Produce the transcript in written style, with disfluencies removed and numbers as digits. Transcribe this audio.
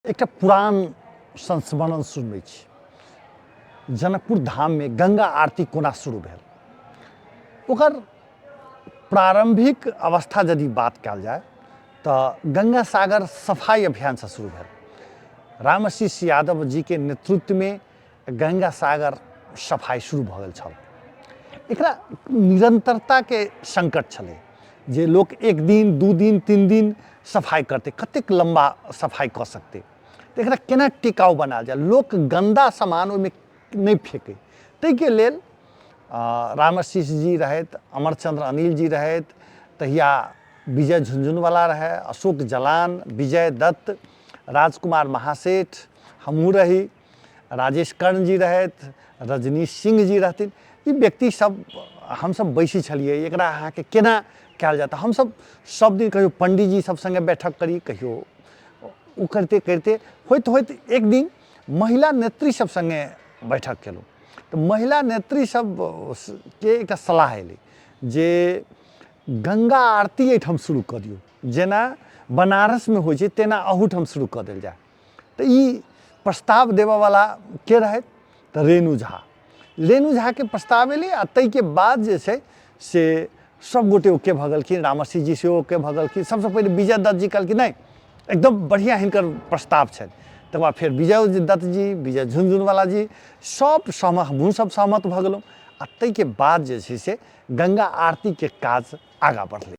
एकटा पुरान संस्मरण सुनबै छी। जनकपुर धाममे गंगा आरती कोना शुरू भेल, ओकर प्रारंभिक अवस्था यदि बात कयल जाय तऽ गंगा सागर सफाइ अभियानसँ शुरू भेल। रामशीष यादव जीके नेतृत्वमे गंगा सागर सफाइ शुरू भऽ गेल छल। एकरा निरन्तरताके संकट छलै जे लोक एक दिन 2 दिन 3 दिन सफाइ करतै, कतेक लम्बा सफाइ कऽ सकतै, तऽ एकरा केना टिकाउ बनायल जाय, लोक गन्दा सामान ओहिमे नहि फेकै, ताहिके लेल रामशीष जी रहथि, अमरचन्द्र अनिल जी रहथि, तहिया विजय झुनझुनवाला रहै, अशोक जलान, विजय दत्त, राजकुमार महासेठ, हमहूँ रही, राजेश कर्ण जी रहथि, रजनीश सिंह जी रहथिन। ई व्यक्ति सब हमसब बैसै छलियै, एकरा अहाँके केना कयल जाय, तऽ हमसब सब दिन कहियो पंडीजी सब सङ्गे बैठक करी, कहियो ओ करिते करिते होइत होइत एक दिन महिला नेत्री सब सङ्गे बैठक केलहुँ। तऽ महिला नेत्री सब के एकटा सलाह एलै जे गंगा आरती एहिठाम शुरू कऽ दियौ, जेना बनारसमे होइ छै तेना अहूठाम शुरू कऽ देल जाय। तऽ ई प्रस्ताव देबऽवला के रहथि तऽ रेणु झा। रेणु झाके प्रस्ताव एलै आ ताहिके बाद जे छै से सब गोटे ओके भऽ गेलखिन, रामर्षि जी सेहो ओके भऽ गेलखिन। सबसँ पहिले विजय दत्त जी कहलखिन नहि एकदम बढ़िआँ हिनकर प्रस्ताव छनि। तकर बाद फेर विजय दत्त जी, विजय झुनझुनवाला जी सब सहमत, हमहूँ सब सहमत भऽ गेलहुँ आ ताहिके बाद जे छै से गंगा आरतीके काज आगाँ बढ़लै।